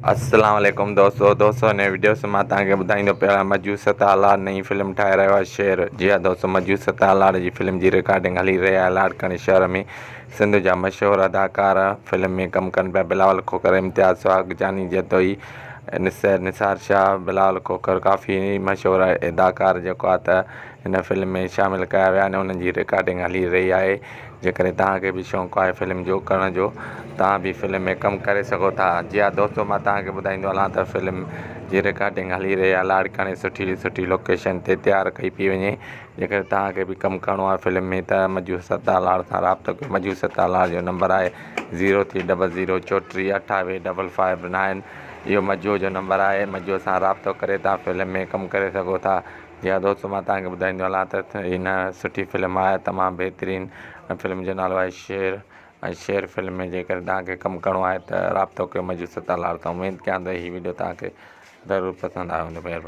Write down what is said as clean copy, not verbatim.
السلام عليڪم دوستو دوستو هن وڊيو سان مان توهان کي ٻڌائيندو پيو آهيان مجو ستار لاڙ نئين فلم ٺاهي رهيو آهي شير جي ها دوستو مجو ستار لاڙ جي فلم جي رڪارڊنگ هلي رهي آهي لاڙڪاڻي شهر ۾ سنڌ جا مشهور اداڪار فلم ۾ ڪم ڪن پيا بلاول کوکر امتياز سهاڳ جاني جتوئي نثار شاهه بلاول کوکر ڪافي مشهور اداڪار جيڪو آهي ته هن فلم ۾ شامل ڪيا ويا آهن انهن جي رڪارڊنگ هلي رهي آهي جيڪڏهن توهان کي به شوق آهي فلم جو ڪرڻ جو توهان به فلم ۾ ڪم ڪري سگهو ٿا جي ها دوستو مان توهان کي ٻڌائيندو هلان ته فلم جي رڪارڊنگ هلي رهي آهي لاڙڪاڻي سٺي سٺي لوڪيشن تي تيار ڪئي پئي وڃي جيڪڏهن توهان کي به ڪم ڪرڻو آهي فلم ۾ ته مجو ستار لاڙ سان رابطو ڪيو مجو ستار لاڙ جو نمبر آهي زيرو ٿري ڊبل زيرو چوٽيهه اٺاويهه ڊبل فائيو نائن اهو مجو جو نمبر آهي مجو سان رابطو ڪري توهان فلم ۾ ڪم ڪري سگهو ٿا جي ها دوستو مان توهان کي ٻڌائيندو هلان ته هن سٺي فلم آهي تمام بهترين ۽ فلم جو نالو آهي شير ۽ شير فلم ۾ جيڪڏهن توهان کي ڪم ڪرڻو آهي ته رابطو ڪيو مجيد ستار لاڙ سان اميد ڪيان ٿو هي وڊيو توهان کي ضرور پسند آيو هوندو مهرباني.